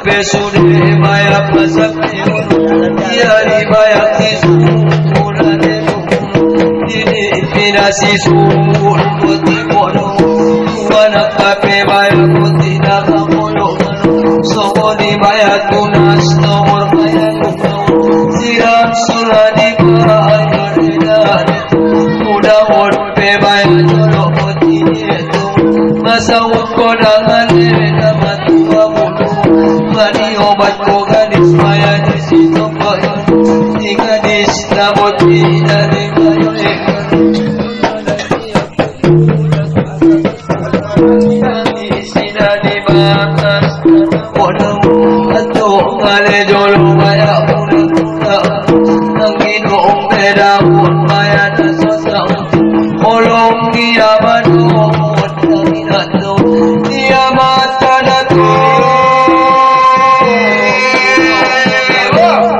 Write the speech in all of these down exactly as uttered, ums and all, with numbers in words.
Pesude baya pasape, yari baya tisu, murade ini pinasi su, koti kono, wana kape baya koti daga kono, sogoni baya tunas, nomor baya tunas, siram suradi baya, muda won pe baya jolo koti. Masa wako na ngale na matu wa mutu. Mani obat ko gadis maya di si tokoy. Di gadis na boti na di mayo e. Gadis na di batas. Kono ato ngale jolo maya pura. Nang ino ong peda won maya na sosang. Olong dia mano, dia mata na to.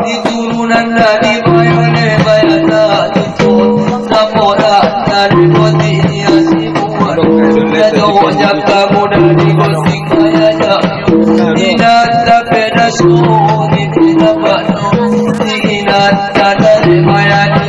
Di turunan na di bayo ne baya na di to. Napora na di boti dia si buwan. Na to jaka muda di boti kaya na. Di na ta peda so, di na pa no. Di na ta na di baya di.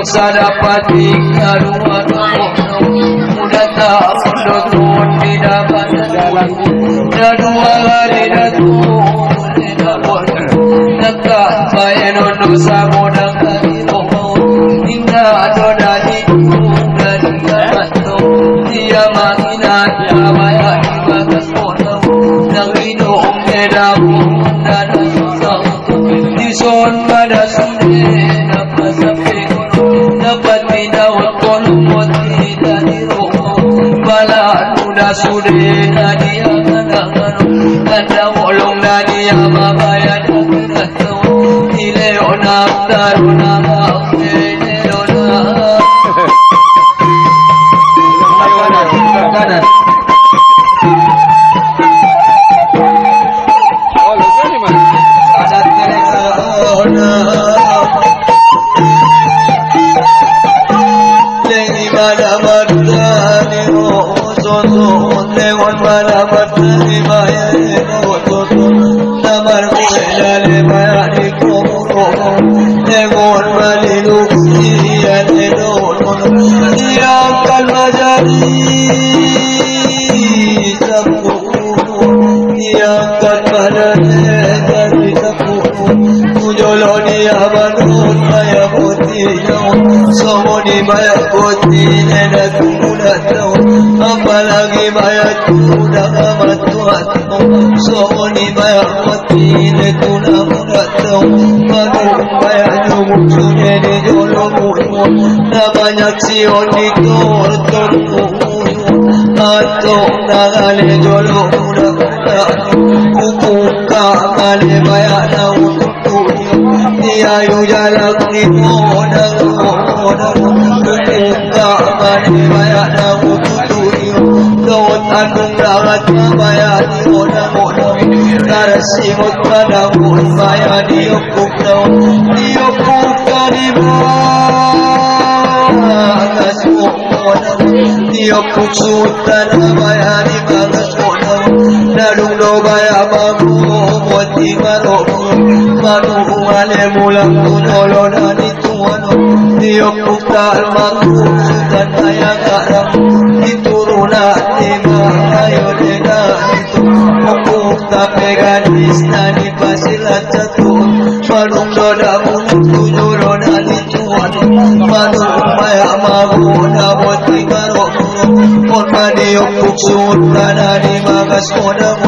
Sada pati karuan, muda ta kondo tuan di dapat. Dadua hari datu, naka bae nono samoda kali. Inda doda di dari amato, dia mangina, dia maya di batas kono. Nang ino ong edau, dada susau. Dison mada sude, napa sape kono, napa tina kono moti tani roho. Bala muda sude, nadi angana ngano, nada wolong nadi ama baya dagana. Ile ona, taro nama, ile ona. Apalagi baya tuda amat tuan. Sogoni baya mati ne tuna muda tau. Manu baya nyumu sune di jolo muda. Na banyak si oni tor tor muda. Ato na gale jolo muda muda. Kukuka mane baya na muda. Dia yu jalan di muda muda. Kukuka mane baya na muda. Dot anung dagat mabaya di ona ona. Tarasimot panahon maya di okuk daw. Di okuk kariba. Kaso ona. Di okuk sutan maya di kaso ona. Nadung do baya mamu moti maro. Manu ale mulang tunolo nani. Di okuk tal maku dan ayang garam. Di turunan di mahayo dena. Okuk tape gadis nani pasilat satu. Manung doda munung tujulo nani tuan. Manung maya mago na boti karo. Pon mani Yo puksun tana di magas kodang.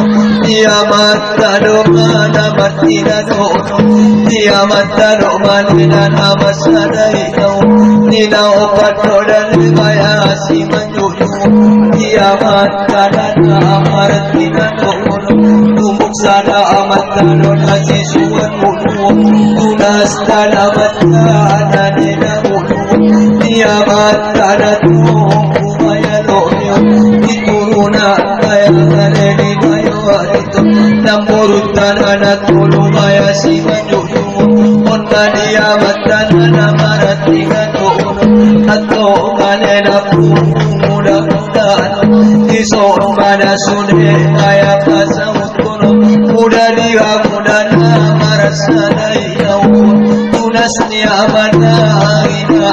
Dia mata do mana martina do. Dia mata do manena nama sadai tau. Nina opat do dan baya si manjuju. Dia mata dan nama martina do. Tumbuk sada amat tano nasi suan mulu. Tunas tana mata nane na mulu. Dia mata na tu baya lo yo. Dituruna baya nane di bayo adito. Namboru tana na tulu baya si manjuju. Onda dia mata na marati na tu. Ato mane na pu muda muda. Iso mana sude baya pasau. Muda dia muda na marasa dai tau. Tunas ni amana ina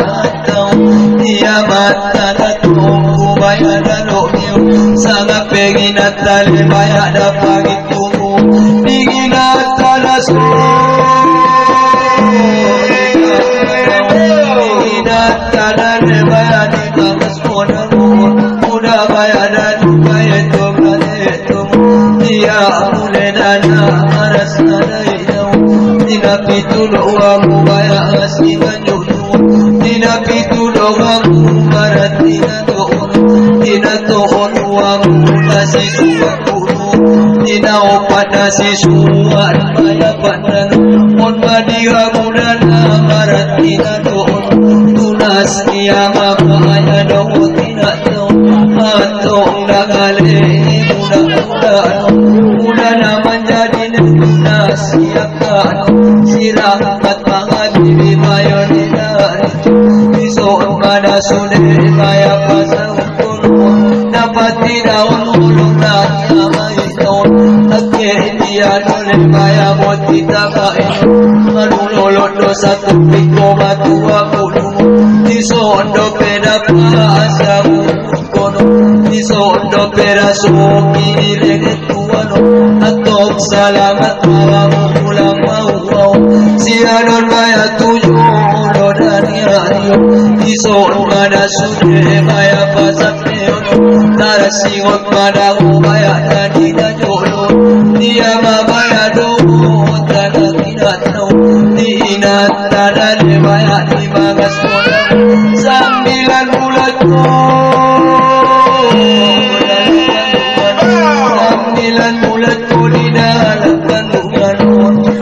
tau. Dia mata na tunggu baya na lo miu. Sanga pegi na tale baya da pagi tumu. Pegi na tala so. Pegi na tala le baya di mamas kona mo. Muda baya na tu baya to baya. Dia mule dana marasa dai tau. Dina pitu do wamu baya asi manjuju. Dina pitu do wamu marati na to. Dina to wamu nasi suan kulu. Dina opat nasi suan baya pandan. Mon madi wamu dana marati na to. Tunas dia mama aya do tina to. Atong dagale muda muda. Muda na manjadi nasi akan. Sira mat mangaji di bayo ni dari. Iso mana sude baya pasau. Napati daun ulung na tamai daun. Ake dia dole baya moti tabai. Manu lolo dosa tu piko batu aku. Iso ondo peda pasau. Kono iso ondo pera soki ilege tuano. Atok salamat mawa mula mau mau. Sianon baya tuju lo dani ayo. Iso mana sude baya pasat neono. Tara singot mana baya dani dajolo. Dia ma baya do tana. Di ina tana le baya di magas kona. Sambilan bulan ko. Sambilan bulan ko di dalam kandungan.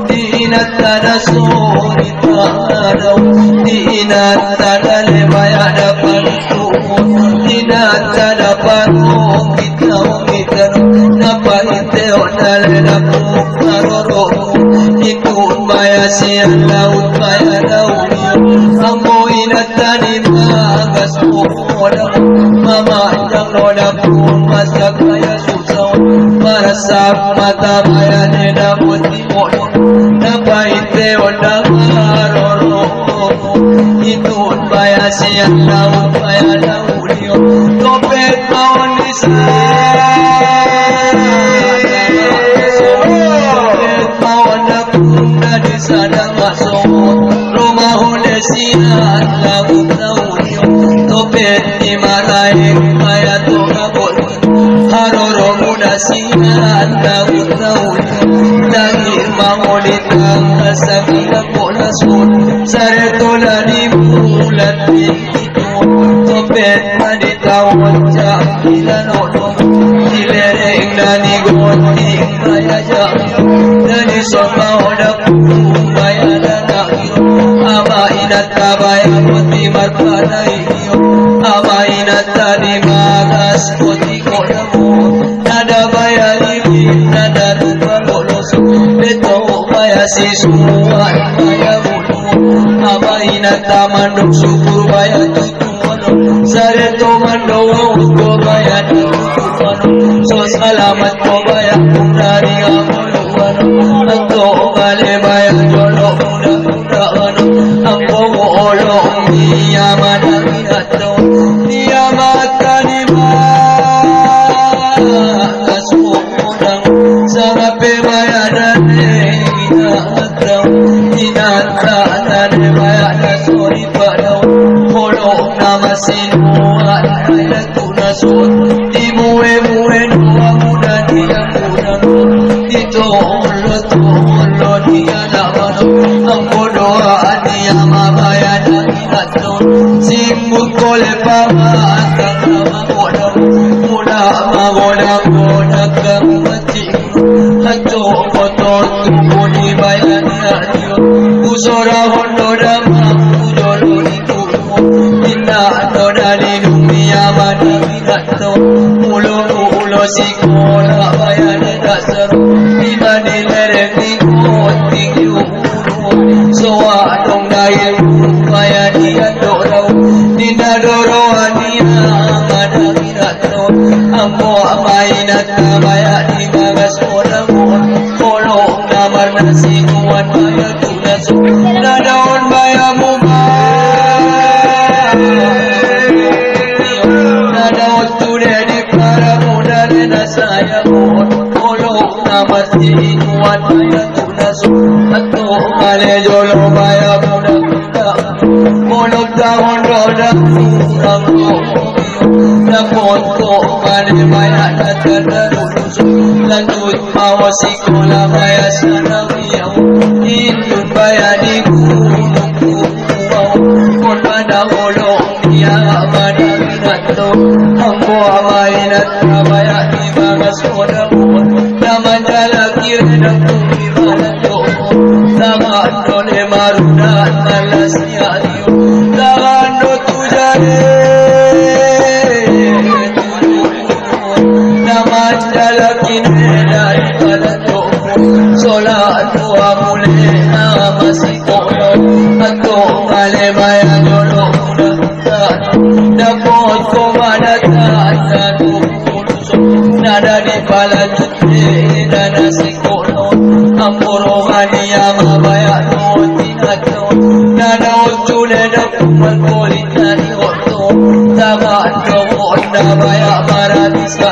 Di ina tana sori tana. Di ina tana le baya dapat. Di ina tana parong. Napa ite onale na pu karoro. Itu baya sian laut baya daun. Ambo ina tani magas pu oda. Mama yang noda pu masak baya susau. Marasa mata baya nena moti modo. Napa ite onda maroro. Itu baya sian laut baya daun. Topet mawan di sana. Topet mawan dapur na di sana masuk. Rumah hunde sian lagu tahu. Topet di marai maya tu kabut. Haroro muda sian lagu tahu. Lagi mangolita kasabila pola sun. Sare tola di bulat di Topet mani tawon ja ila nono. Ilereng nani goti baya ja. Nani soma oda pu baya dana. Ama ina tabaya goti marpanai. Ama ina tani magas goti kodamo. Nada baya lili nada rupa bolos. Beto baya sisuan baya bulu. Ama ina tamandok sukur baya tutu. Sare tomando wau ko baya tutu. So salamat ko baya kunari amolo wano. Anto bale baya jolo muda muda wano. Ampo olo mi amana ina to. Dia mata ni ma. Kasu. Sanga pe baya dane ina atau ina ta dane baya da sori padau. Polo nama sinu ala ina tu nasun. Timu Tolo, tolo, ni a la mano, ambo doa, ni a ma baya na minato. Sin bukole pa mata, na ma goda, muda ma goda, goda ka mati. Hato koto tu kuni baya ni a dio. Usora hondo da ma, udolo ni tu. Ina no da ni numi a ma na minato. Ulo, ulo sikola baya ni da saro. Imani lere ni koti kiu. So a dong da ye baya ni a doro. Ni na doro a ni a ma na minato. Ambo a ma ina ta baya ni ma gas koda mo. Kolo na mar na si kuan baya tu na so. Na daon baya mu ma. Na daon tu de di para mo da de na saya mo. Kolo na mar si kuan baya tu na so. Ato male jolo baya mo da. Kolo ta hondo da. Na poto mane baya na ta da. Lanjut mawa sikola baya sana. Indun baya di gunung kukuau. Kon mana olo ni a ma na minato. Ambo a ma ina ta baya di bagas koda mo. Na manjala kire na kumi mana to. Na mando le marunan malas ni a dio. Na mando tu jare. Na manjala kine na ipala to. Sola tu amule na ma sikola. Ato male baya jolo na. Na pot ko mana ta ta tu. Na da di pala tu na na sikola. Ambo rohani a ma baya no ti na to. Na na otu le da kumal koli na ni oto. Na ma do na baya mara di sa.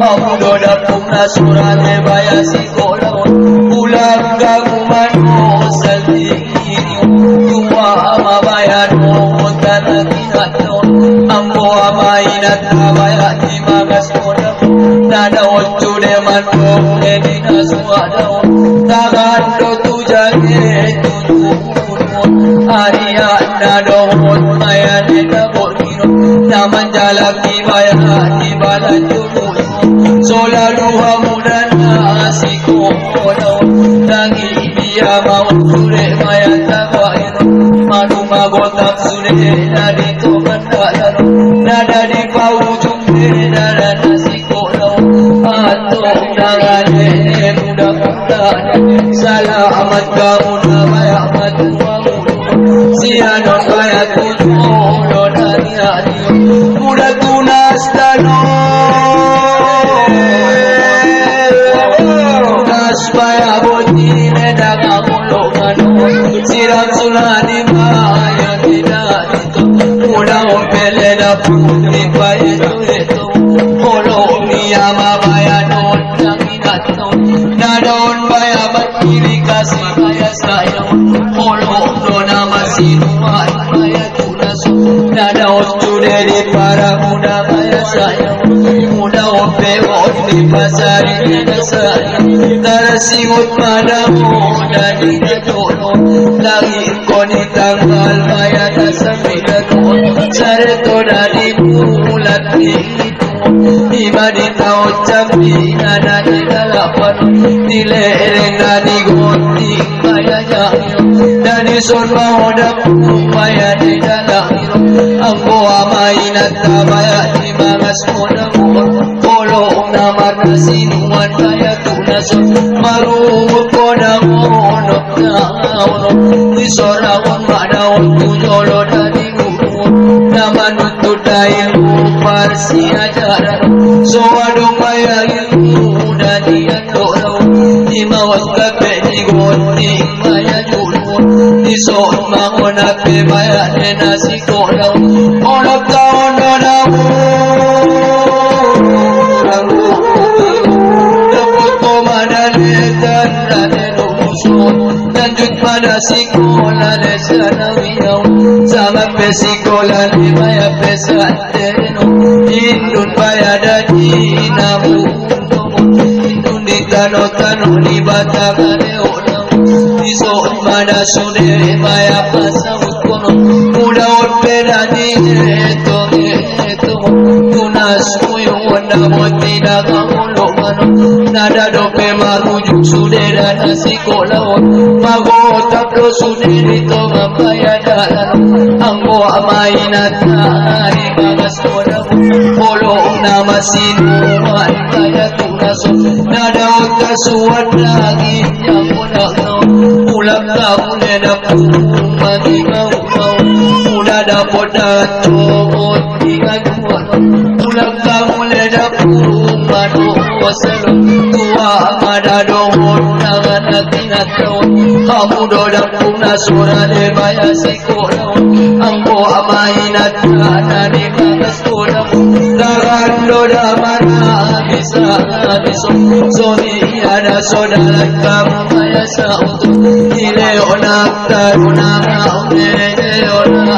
Abudo da pum na sura de baya sikola. Ulang ga kumano salti. Tua a ma baya no ta na ti na to. Ambo a ma ina ta baya ti ma gas koda. Na da otu de mando e di na suada. Ta gando tu jage tu tu. Aria na do baya ne na bol. Na manjala ki baya ki bala tu. Sola duha muda na sikola. Tangi dia mau sure baya ta baya. Manu ma gota sure na di to kata. Na da di pau jumbe na na sikola. Ato na gane muda. Salamat ka muda baya matu. Si a no baya tu no na ni a ni. Muda tu na sta no. Nas baya boti ne da ga molo gano. Si ra sula ni baya ni da ni to. Muda o pele da puti baya tu eto. Olo ni a ma baya no na. Na daon baya bakiri kasi baya saya. Olo do na masinuan baya tunaso. Na daon tudedi para muda baya saya. Muda ope ot di pasari na saya. Tara singut pada muda di tolo. Lagi koni tanggal baya na sambilan. Sare to dadi bulat di Iba di tao capi, na dadi dalapan, di lereng dadi goti, baya jayo. Dadi son bahoda, baya di dalam. Ambo amai nata baya di bagas koda mo. Olo na marna sinuan baya tunason. Maru koda mo no tao no. Di soraon madaon tu jolo dadi guru. Na manut Tuda ilmu parsi ajaran. So adong baya ilmu dadi andoro. Di mawas kape di goti baya julu. Di so mangon ape baya nena sikola. Ono taon do damu. Dapat komada netan dane lumuson. Lanjut pada sikola de sanawiyaw. Sama pe sikola de baya pe sa Indun baya dadi namu. Indun di Tano-tano ni batagane ona. Iso mana sude maya pasa ukono. Uda otpeda ni eto, eto. Tunas kuyu wanda boti daga mulu mano. Nada dope maruju sude dana sikola. Mago taplo sude ni toma paya dana. Anggo amaina tani bagas koda. Polo nama sinu wan kaya tunas. Nada otas wadaginya koda. Ulak kaune dapu magi mau mau. Uda dapoda to tiga dua. Ulak kaune dapu mano wasalo. Tua mada dohon nagana tinatau. Kamu dodak puna sura de baya sikola. Anggo amaina tana ni bagas koda. Darando da mana bisa bisa. Soni ada saudara kamu maya sautu. Ile ona taruna, ile ona.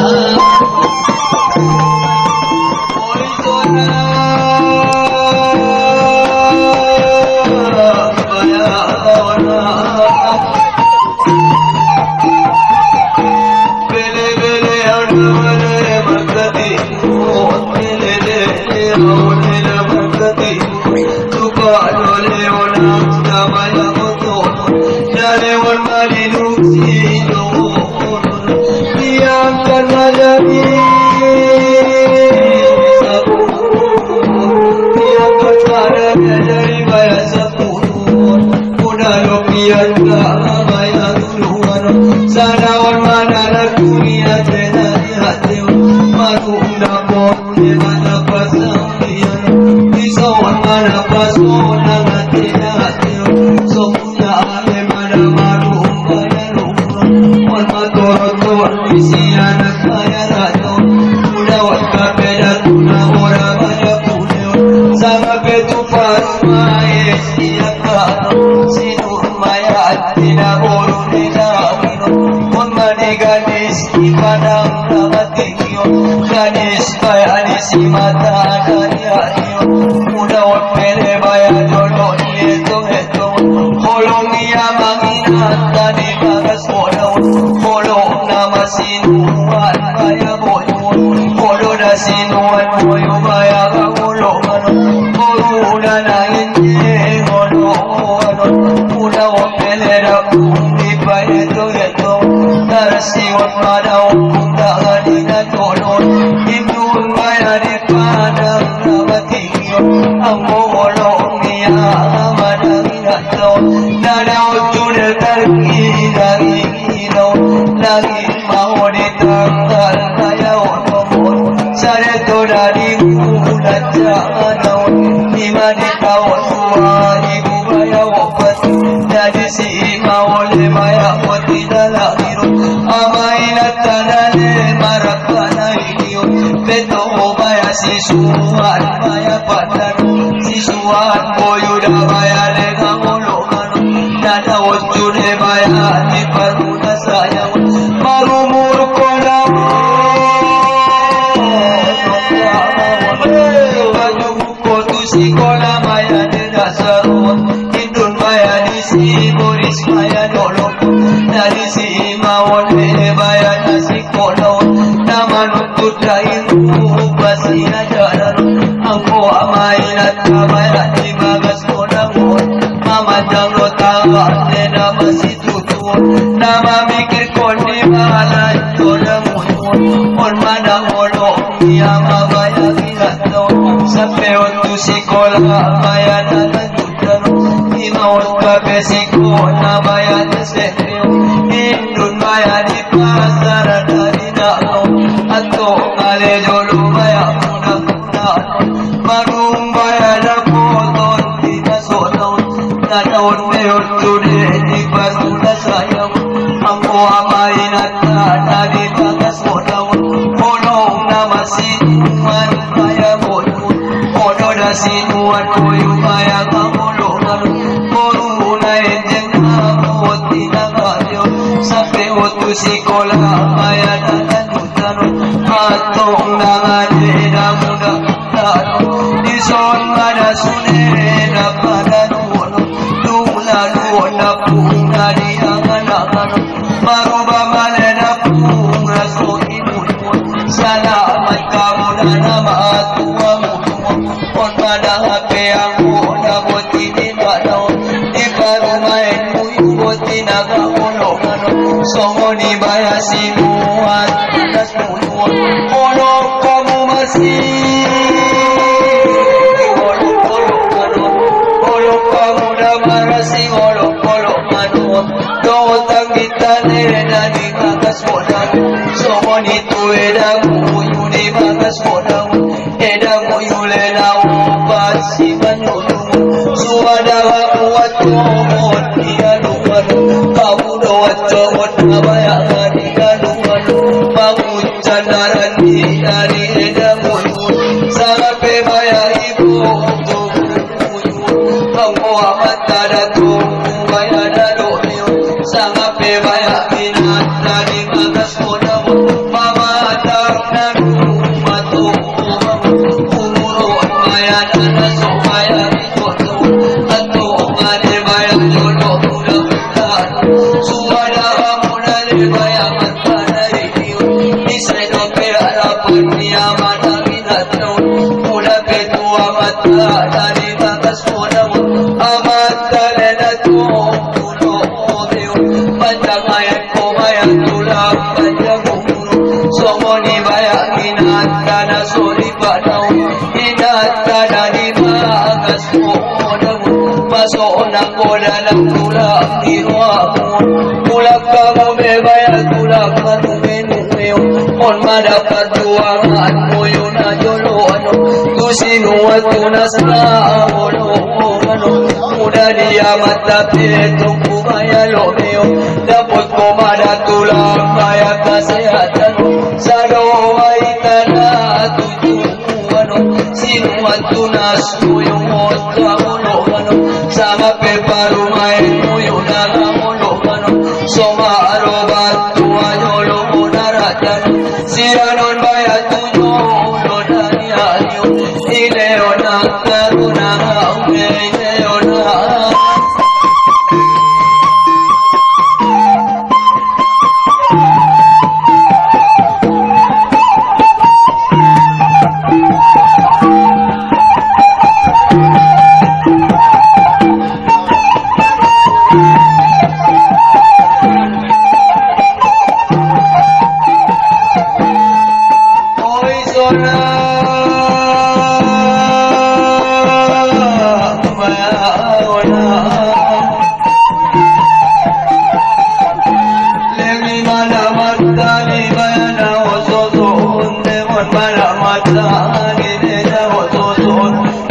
Rumaen muyu botina ga olo gano. Songo ni baya sinuan. Olo kamu masi. Olo, olo, olo, olo kamu da marasi, olo, olo, manu. Dogo tanggi tane nani magas bodan. Songo ni tu eda muyu ni magas bodan. Eda muyu le na o pasi manu. Suada wa kuato moti anu manu. Kamu do wato moti baya ngani anu manu. Mamu Sandaran di dari eda muyu, sangape baya ibu tu muyu. Kamu amat ada tu baya dado miu, sangape baya minat dari magas kodamu. Mama tang nanu matu umuru baya nana so baya. Songo ni baya minat kana sori padau. Minat kana ni magas kodamu. Maso na koda na tula ni ruamu. Tula kamu me baya tula kamu me numeo. On mada paduangan muyu na jolo ano. Tusinu atu na sa olo ano. Muda dia mata petu kubaya lomeo. Dapot komada tula maya kasehatan. Sado waitana tutu ano. Sinu atu na suyu motu amono ano. Sama peparu mai muyu na amono ano. Soma arobat tua nyolo monaratan. Sianon baya tu nyolo dari ayo. Ileona karuna ume ileona.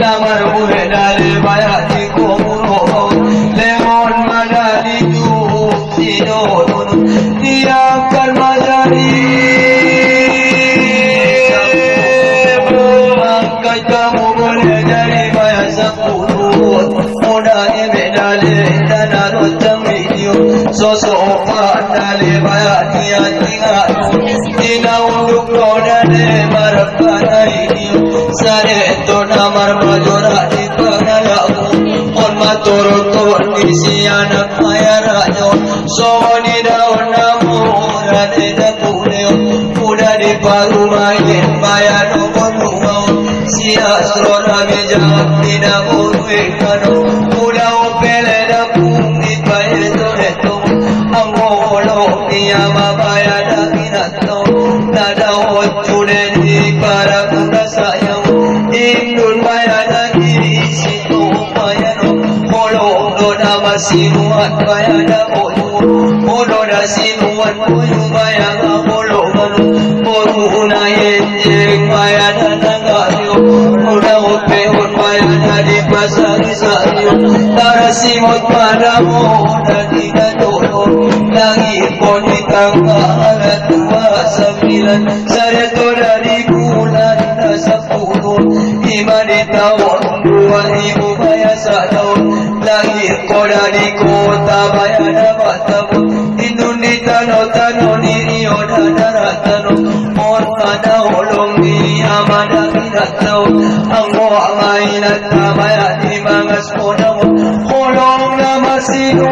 Namar muhe dale baya ti komuno. Lemon madali tu sino. Dia kan madali. Angkat kamu boleh jadi baya sepuluh. Muda eme dale dana rotang video. Soso opa dale baya tia tinga. Ina unduk roda de marapana ini. Sare to namar majora di pangalamu. On matoro to ni si anak maya rajo. Songoni daun namu rade da puneo. Uda di paru main maya no konuo. Si astro na meja tidak konuo. Uda opele da pun di paye to reto. Anggo olo ni ama baya da. Nada ochu de ti para kuna sayang. Indun baya nani situ baya no. Kolo no nama sinuan baya na kolo. Kolo na sinuan koyu baya na kolo kolo. Kolo una yeye baya na nanga yo. Kolo ope on baya na di pasari sayo. Para simot para mo na di na tolo. Lagi koni tanga ala tua sambilan. Sare to dari bulan na sapuluh. Ima di taon dua ribu baya sadaon. Lagi ko dari kota baya na Batam. Indun di tano-tano ni rio na daratano. Mon mana holong ni amada binatao. Anggo amainat na baya di mangas Kodamo, kolong na masino.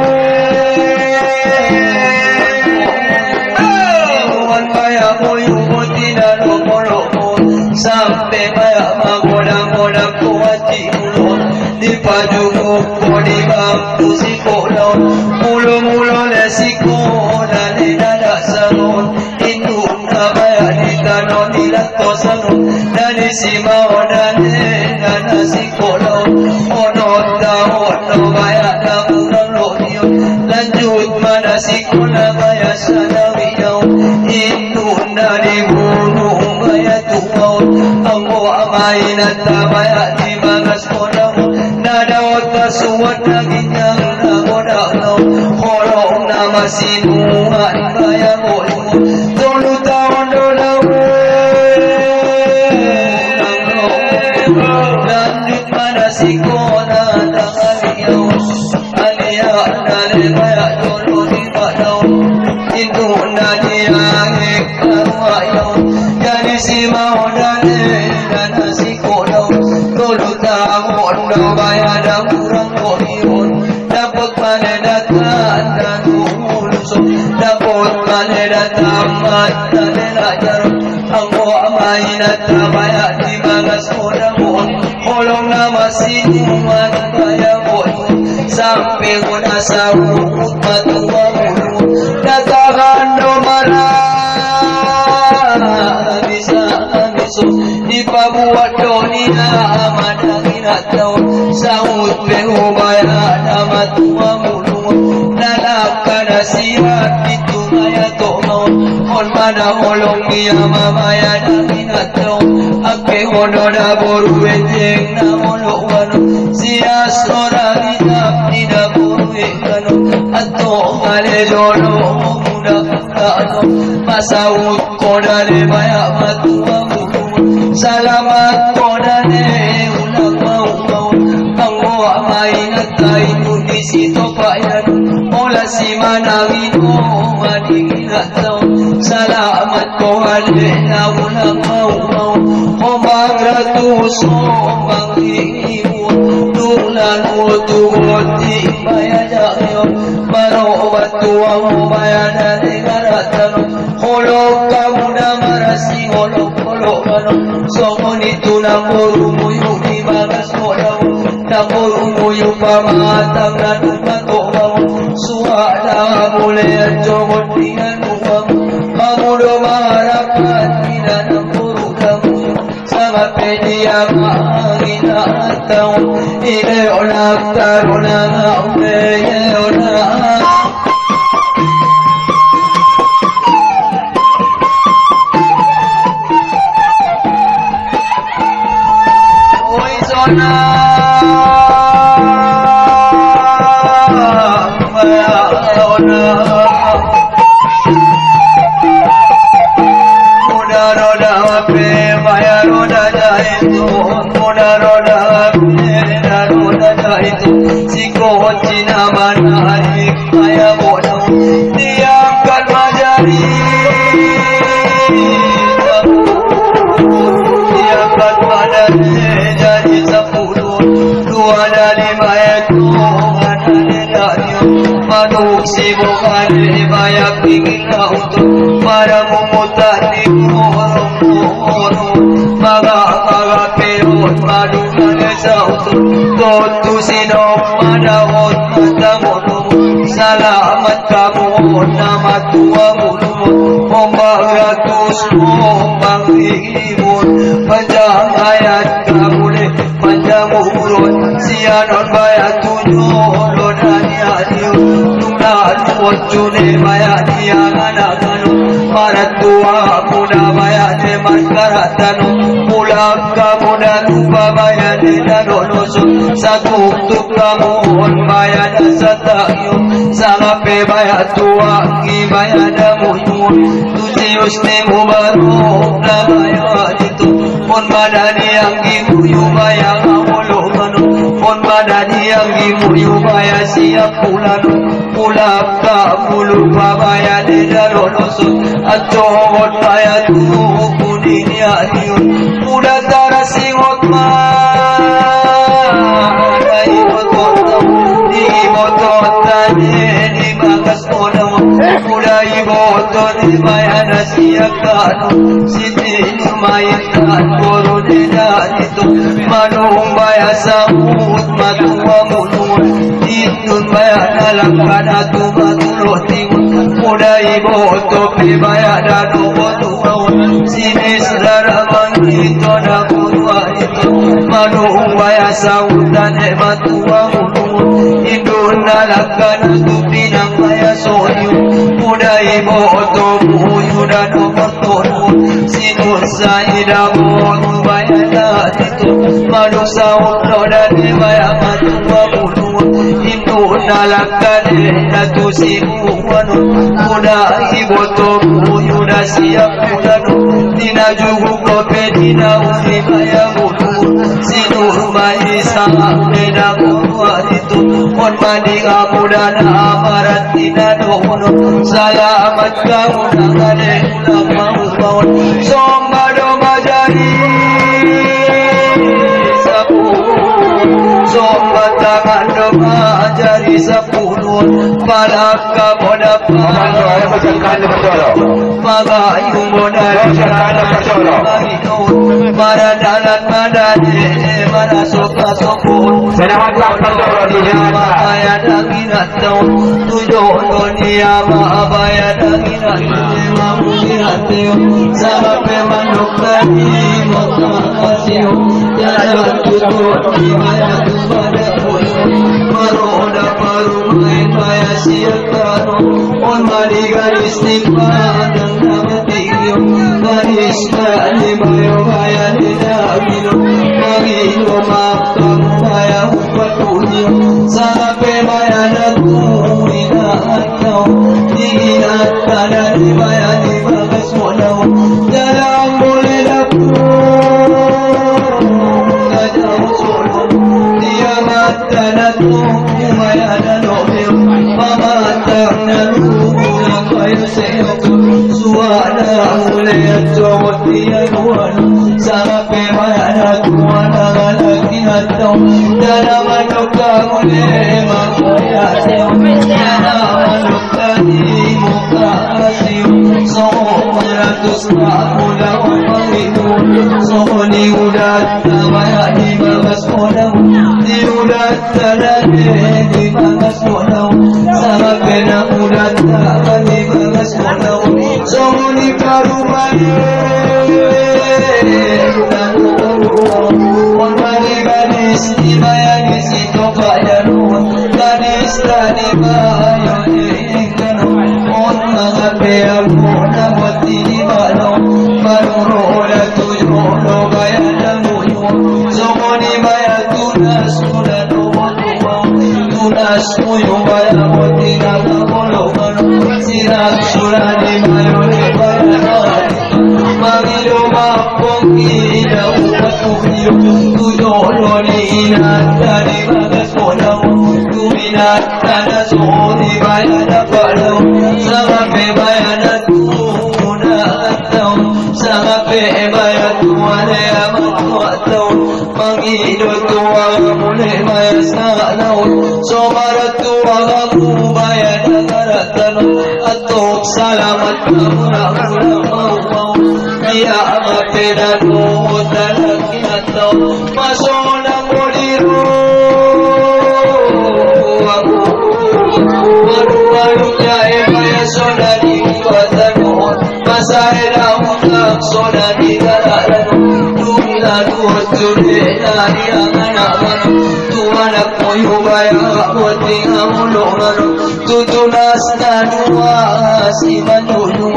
Wan baya boyu botina loko-loko. Sampe baya magoda-goda kuati ulo. Di pajuku ko Di bangku sikola, mulo-mulo le sikola, le nada sanon. Induna baya di kanon, di lato sanon. Dani si mao dani, nana sikola. Ono taon, ono baya da murang lo dio. Lanjut mana sikola baya sanawi yau. Induna di bulu baya tuau. Ambo amai nata baya di bagas kodau. Nada ota suat na ginyang na godau. Holong na masinuan baya boyu. Tolu taon dolau. Lanjut mana sikola dangan yau. Alia dale baya dolo di badau. Induna dia hek karuayau. Jadi si mao dale dana sikola. Tolu taon do baya da murang koion. Dapot mane datan dan lulus. Dapot mane datan mata delajar. Ambo amai nata baya di bagas kodau. Holong na masinuan baya boyu. Sampe gona saut matua bulu. Datahan do mara. Bisa, bisa. Di pabuat donia madangin atau. Saut behu baya da matua bulu. Nalaka da siat itu baya tomau. On mana holong dia mabaya dangin atau. Ake hono da boru eteng na molo wano. Sia sora di dap di da boru eteng. Ato male dolo muda kano. Masaut koda de baya matua bulu. Salamat koda de ulang mau-mau. Ambo amai nata itu di sito payan. Ola si mana wino ading nata. Salamat koda de ulang mau-mau. Hombang ratus hombang ribu. Tulan utu goti baya jayo. Maro batuang baya dale garatan. Holok kamu da marasi holok holok mano. Songon itu namboru muyu di bagas kodau. Namboru muyu pamatang dan pato bau. Suada mule jogot dengan uang. Mamudo maharapan di dalam boru kamu. Sama pedi ama ina tau. Ile ona tarona ma ume ye ona. Oi zona. Maya zona. Muda roda ape, maya roda jaitu. Muda roda ape, da roda jaitu. Siko cina mana adik maya bodo. Diangkat majari. Diangkat majari jadi sepuluh. Dua dari maya itu ada dari Manuk si bukane baya pingin auto. Para mumutani moro-moro. Maga-maga perot madungane sauto. Totu si dok madaot mata mono. Salamat kamu nama tua bulu. Ombak ratus, ombak ribu. Panjang hayat kamu le. Panjang umur, sianon baya tujuh, lo dani adio. Tuna tuon june baya diang anak anu. Para tua muda baya teman karatano. Pulak kamu dan lupa baya de dano noso. Satu tuk kamu on baya dasa tayo. Sangape baya tua ki baya damu. Tuji usti mu baru na baya. Mon badani anggi muyu baya ngawolo mano. Mon badani anggi muyu baya siap pulano. Pulap ka pulu pabaya de dalonoso. Ato mon baya tu kuning ya diun. Muda tara singot ma. Dai motot. Di motot tane di bagas mono. Mudai boto ni baya na siakan, siti ni main kan boro de dari to. Manung baya saut matuwa mulu, indun baya na lakana tu matulo tiwa. Mudai boto pe baya dano boto. Sinis dara mangito na kuwa ito. Manu baya sautan e matuwa munu. Indun na lakana tu pinang baya soyu. Mudai boto buyu dano boto. Sinus sa ida boto baya dati. Manu saut no dani baya matuwa munu. Indun na lakana na tu simu wanu. Mudai boto buyu da siap mudanu. Tina jugu kope tina uni baya munu. Sinu mai sa mena munu. On mani amudana amarat tina dono. Salamat kamu nangane ulang mau mau. Somba do majari sapu. Somba tangan do majari sapu. Palaka boda pa. Maga yumbo na. Para dalan madane, mana soka sopo. Selamat ulang tahun, Doni. Maya dagina taun. Tujo Doni ama abaya dagina. Sama pe manuk tadi, maka kasih. Jalan tutup di mana tu pada. Maroda paru main baya siap taro. On mani gadis tipa dan nama. Gadis kani bayo baya ni da bino. Magi no maka baya upat puyo. Sape baya na tu ina atau. Ina tada ni baya ni bagas mo na. Dalam boleh dapur. Kada solo. Dia mata na tu baya na no. Mama tang na tu na kayo. Suara mulai jawab dia tuan. Sape baya na tuan, na lagi na taun. Dana manoka mulai mangkaya taun. Dana manoka di muka asing. So maratus ka mula wapang itu. So ni udah tabaya di babas kodang. Di udah tada di babas kodang. Sape na udah tabaya di babas Somoni karumani. Somoni gadis ni baya ni sito kaya nu. Gadis tani baya ni kanu. On manga pe amona boti ni balo. Balo ro ola tuyo lo baya na muyo. Somoni baya tunas tuna no botu. Tunas muyo baya boti na bolo. Sira sura ni mayo ni baya. Marido mapongi da upatu yo. Tuyo lo ni ina tani bagas kola. Tumina tana so ni baya da pala. Sama pe baya na tu na tau. Sama pe baya tu ale ama tu atau. Mangido tuwa mule maya sanau. Somara tuwa mu maya dagara tanu. Atok salamat kamu na mula mau mau. Dia mapeda no tanah kinatau. Masona moliru. Waru waru ya emaya sona di kuatanu. Masaela utak soda di galalan. Dula duo tude dari angana manu. Tuana koyo baya boti amulo manu. Tutunas tanua si manunu.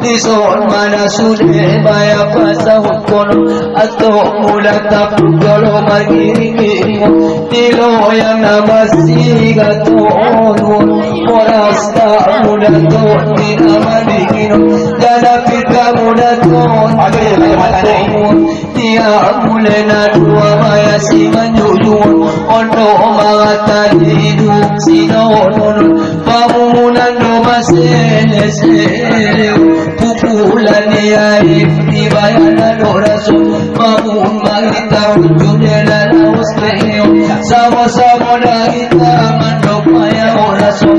Dison mana sude baya pasa kono. Ato mula tapu kolo magiringi. Tilo yang nama siga tonu. Moras tak muda toni nama dikino. Dada pita muda toni. Aduh, ya, kacamata nih. Dia mule na dua maya si manjujun. Ono mangata di duk si no no no. Pamunan do masele sele. Pupulan ni ai di bayana do raso. Mamun mangita ujung de la la uspeo. Sama-sama dari taman do maya oraso.